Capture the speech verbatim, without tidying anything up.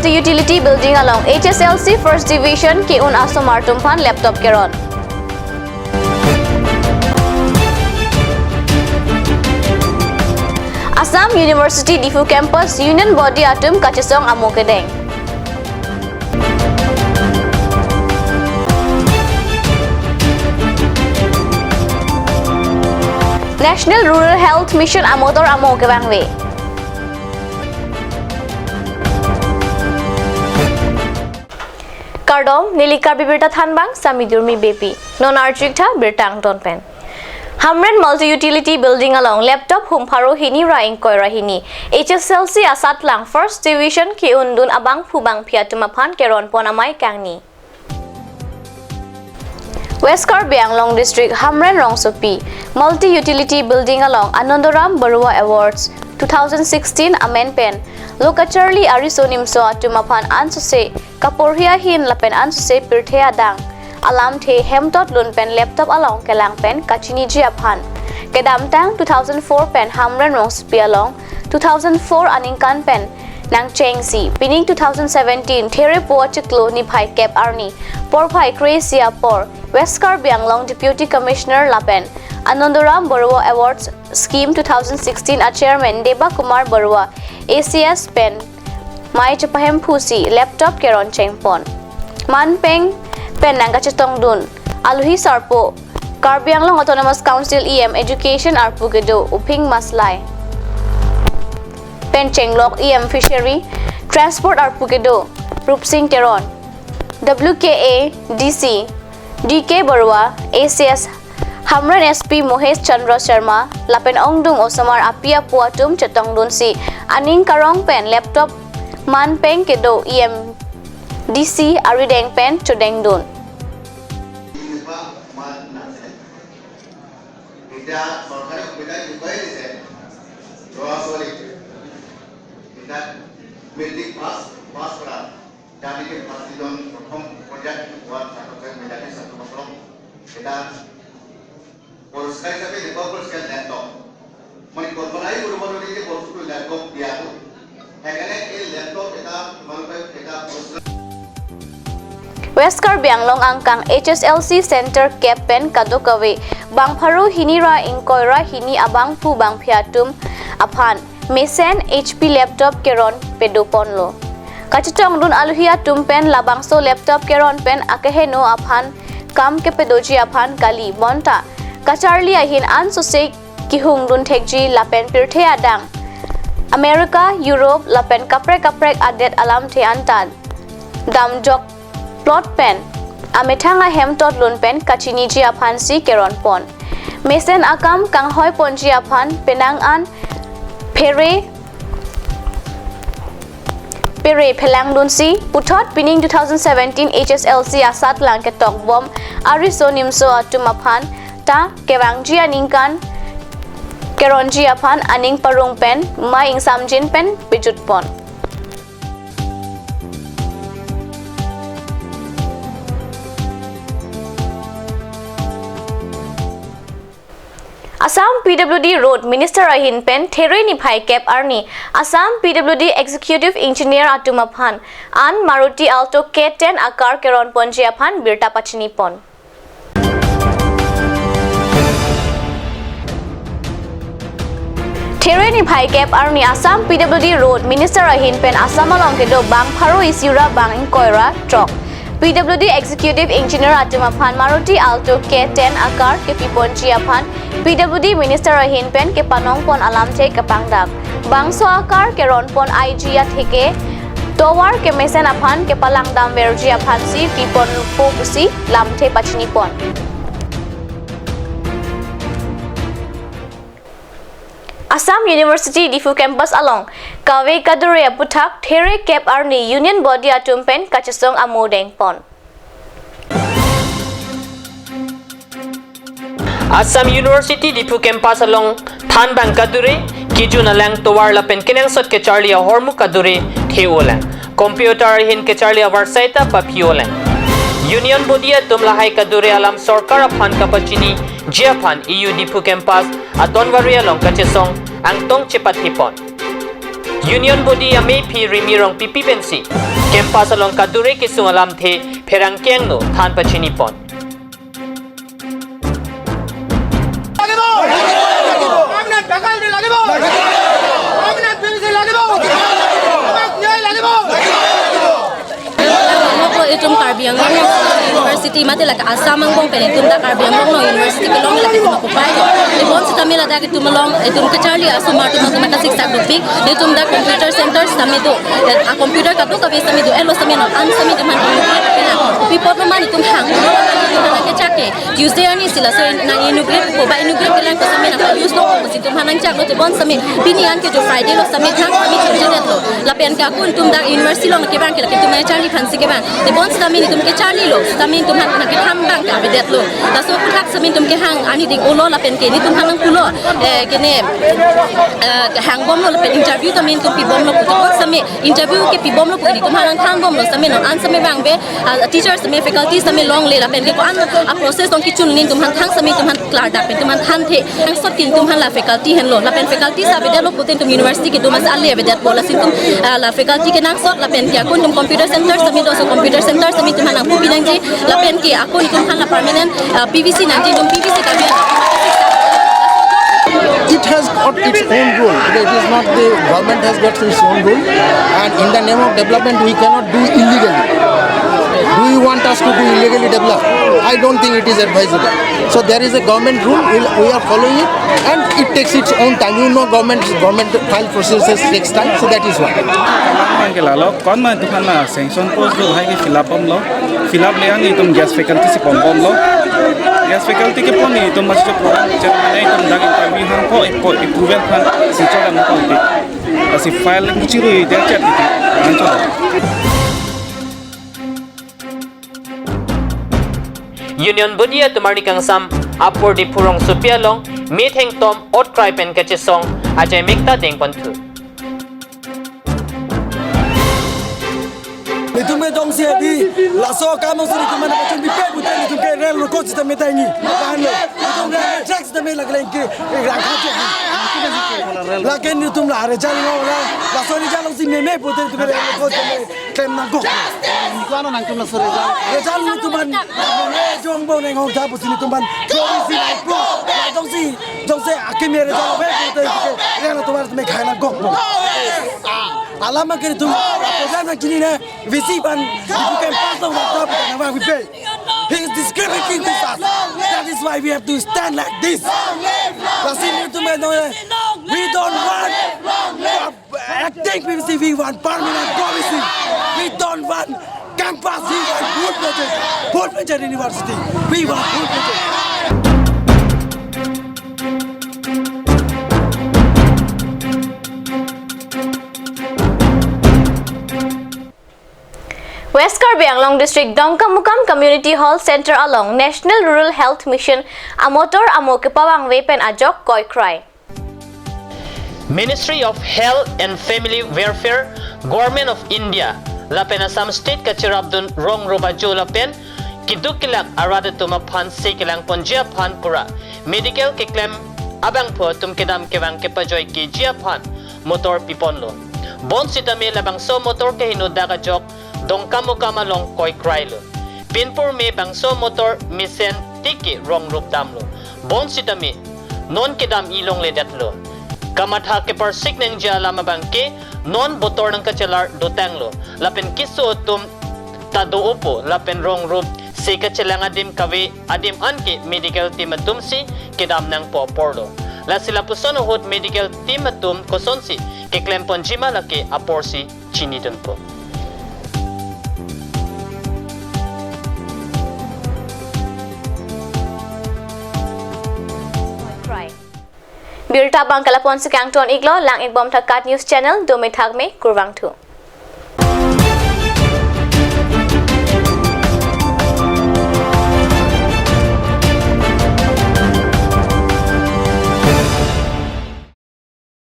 Utility Building along H S L C First Division ke-un asomar atum aphan laptop keron. Assam University Diphu Campus Union Body atum kachesong amo kedeng. National Rural Health Mission amotor amo kevangve. Kardom, neli Karbi Birta thanbang Sami Durmi Beypi. Non arju-ik tha birta angton pen. Hamren Multi Utility Building along laptop hum pharo hini ra ingkoi ra hini H S L C asatlang First Division ke-undun abangphu bangphi atum aphan keron pon amei kangni. West Karbi Anglong District Hamren rongsopi Multi Utility Building along Anandoram Baruah Awards two thousand sixteen amen pen lo kacharli ariso nimso atum aphan ansose kaporhi ahin lapen ansose pirthe adang alamthe hemtotlun pen laptop along kelang pen kachiniji aphan kedamtang two thousand four pen Hamren rongsopi along two thousand four aningkan pen nangchengsi, pining two thousand seventeen Therepo achiklo niphai kep arni porphai kre-isi apor West Karbi Anglong Deputy Commissioner lapen Anandoram Baruah Awards Scheme two thousand sixteen a Chairman Deba Kumar Baruah A C S pen mei chepahemphusi laptop keron chengpon. Manpeng pen nangkachetongdun alohi sarpo Karbi Anglong Autonomous Council E M Education arpu kedo Uphing Maslai pen chenglok E M Fishery Transport arpu kedo Rupsing Teron, W K A D C D K Baruah, A C S Hamren S P Mohesh Chandra Sharma lapen ongdung osomar api apo atum chetongdunsi aning karong pen laptop manpeng kedo E M D C arideng pen chodengdun. এতিয়া চৰকাৰে সুবিধা দেখুৱাই দিছে, ল'ৰা ছোৱালীক এতিয়া matric pass, পাছ কৰা, যাৰ নেকি ফাৰ্ষ্ট ডিভিজন প্ৰথম পৰ্যায়ত পোৱা ছাত্ৰ ছাত্ৰী, মেধাৱী ছাত্ৰসকলক এটা পুৰস্কাৰ হিচাপে এনেকুৱা পুৰস্কাৰ লেপটপ, মই কল্পনাই কৰিব নোৱাৰি যে বস্তুটো লেপটপ দিয়াটো। সেইকাৰণে এই লেপটপ এটা তোমালোকে এটা পুৰস্কাৰ West Karbi Anglong angkang H S L C Center kep pen kadokave bang pharo hini ra ingkoi ra hini abangphu bangphi atum aphan mesen H P laptop keron pedoponlo. Kachetongdun alohi atum pen labangso laptop keron pen akeheno aphan kam kepedoji aphan kali bonta kacharli ahin ansose kehungdun thekji lapen pirthe adang America, Europe lapen kaprek kaprek adet alamthe anta damjokplot pen amethang ahemtotlun pen kachiniji aphansi keronpon. Mesen akam kanghoiponji aphan penang an phere phere phelangdunsi puthot pining two thousand seventeen H S L C asatlang ketokbom ariso nimso atum aphan ta kevangji aningkan keronji aphan aning parong pen mei ingsamjin pen pejutpon. Assam P W D Road Minister ahin pen There niphai kep arni Assam P W D Executive Engineer atum aphan an Maruti Alto K ten a car keronponji aphan birta pachinipon. There niphai kep arni Assam P W D Road Minister ahin pen Assam along kedo bang pharo isi ra bang ingkoi ra throk P W D Executive Engineer atum aphan Maruti Alto K ten a car kepiponji aphan P W D Minister ahin pen kepanongpon alamthe kepangdak. Bangso a car keronpon I G atheke tovar kemesen aphan kepalangdamverji aphansi piponpo pusi lamthe pachinipon. Assam University Diphu Campus along kave kadure aputhak There kep arni Union Body atum pen kachesong amo dengpon. Assam University Diphu Campus along thanbang kadure, kejun alang tovar lapen kenangsot kecharli ahormu kadure the-olang. Computer ahin kecharli avarsai ta paphi-olang. Union Body atum lahai kadure alam sorkar aphan kapachiniji aphan E U Diphu Campus atonvari along kachesong angtong chepathipon. Union Body amephi Rimi Rongpipi pensi Campus along kadure kesung alamthe pherangke angno than pachini pon. লাগিব! Permanent faculty লাগিব! Permanent P V C লাগিব! আমাক ন্যায় লাগিব! Itum Karbi Anglong University mate lake Assam angbong pen itum dak Karbi Anglong University kelong lake itum occupy do. Tebon sitame ladak itum along itum kacharli asomar atum atum kasiksak dopik. Itum dak computer center sitame do. A computer kadokave sitame do. Elo sitame non an sitame itum han inaugurate kelang. Pi apot ma itum hang. Itum han kechak ke. Tuesday arni si laso nang inaugurate po ba inaugurate kelang ko sitame nang use lo ko si itum han nangchak lo tebon sitame pini an ke jo Friday lo sitame thang sitame chunche detlo. Lapen ke akun itum dak university along kevang ke lake itum charli aphansi kevang. Tebon sitame itum kacharli lo, sitame itum han nangkethan abang ke avedetlo. Laso aphuthak sitame itum kehang arni ding-o lo lapen ke nelitum han nangpulo. Eh, kene, eh, hangbomlo lapen interview tame itum pibomlo pu tebon sitame interview ke pibomlo pu itum han nangthanbomlo sitame non an sitame vangve, ah, teachers sitame faculty sitame longle lapen ke ko-an a process along kechun nelitum han thang sitame itum han klardak pen itum han thanthe. Nangsot ke itum han la faculty henlo lapen faculty si avedetlo pute itum university kedam asi ale avedetpo lasi itum, ah, la faculty kenangsot lapen ke akun itum computer center sitame do, laso computer center sitame itum han nangpupi nangji lapen ke akun itum han la permanent, ah, P V C nangji itum P V C kami. It has got its own rule. It is not the government has got its own rule. And in the name of development, we cannot do illegally. Do you want us to do illegally develop? I don't think it is advisable. So there is a government rule, we, we are following it, and it takes its own time. You know, government, government file processes takes time, so that is why. Bang ke lalo, kon ma itum han la sanction post do hai ke fill up bomlo, fill up le an itum guest faculty si pombomlo, guest faculty kepon itum masi program chairman itum dak interview hangpo ipo approval aphan si chola nangpo itum. Lasi file kuchiru dia chat itum nangchot. Union body atum arni kangsam apor Diphu rongsopi along metheng tom otkrai pen kachesong ajai mekta dengponthu. Itum ke jongsi adi laso akam si itum mana pachun bipe pute itum ke rel rokot sitame tangi. Tahan lo. Itum rel track sitame lakleng ke rangkha je. Lakin itum la result lo la. Laso result alongsi meme pute itum ke rel rokot sitame klem nangkok. Ko-an nangtum laso result? Result itum aphan jongbong neng hong tha pusi itum aphan. Jongsi nangpo. Jongsi, jongsi akimi result ave pute itum ke rel atum aphan sitame khai nangkok. Alam ke itum program nangchinine. V C aphan, if you can pass the water, but never we pay. He is discriminating with us. That is why we have to stand like this. Lasi itum, we don't want acting P V C, we want permanent P V C. We don't want campus, we want full-fledged, full-fledged university. We want full-fledged. West Karbi Anglong District Dongkamukam Community Hall Center along National Rural Health Mission amotor amo kepavangve pen ajok koikrai. Ministry of Health and Family Welfare, Government of India, lapen Assam State kacherapdun rong rubajo lapen keduk kelak arat atum aphan se kelangponji aphan pura medical keklem abangphu atum kedam kevang kepajoi keji aphan motor piponlo. Bonsitame labangso motor keheno dak ajok Dongkamukam along koikrailo. Pinpur me bangso motor mesen tiki rong rup damlo. Bonsitame non kedam-i longledetlo. Kamatha keparsik nangji alam abangke non botor nangkachelar dotanglo. Lapen keso atum ta do-opo lapen rong rup se kachelang adim kave adim anke medical team atumsi kedam nangpo aporlo. Lasi lapuson ahut medical team atum kosonsi keklemponjima lake aporsi chinidunpo. Birta abang ke lapuson si kangton-iklo, lang-ikbom tha KAT News Channel, dome thakme, kurvangthu.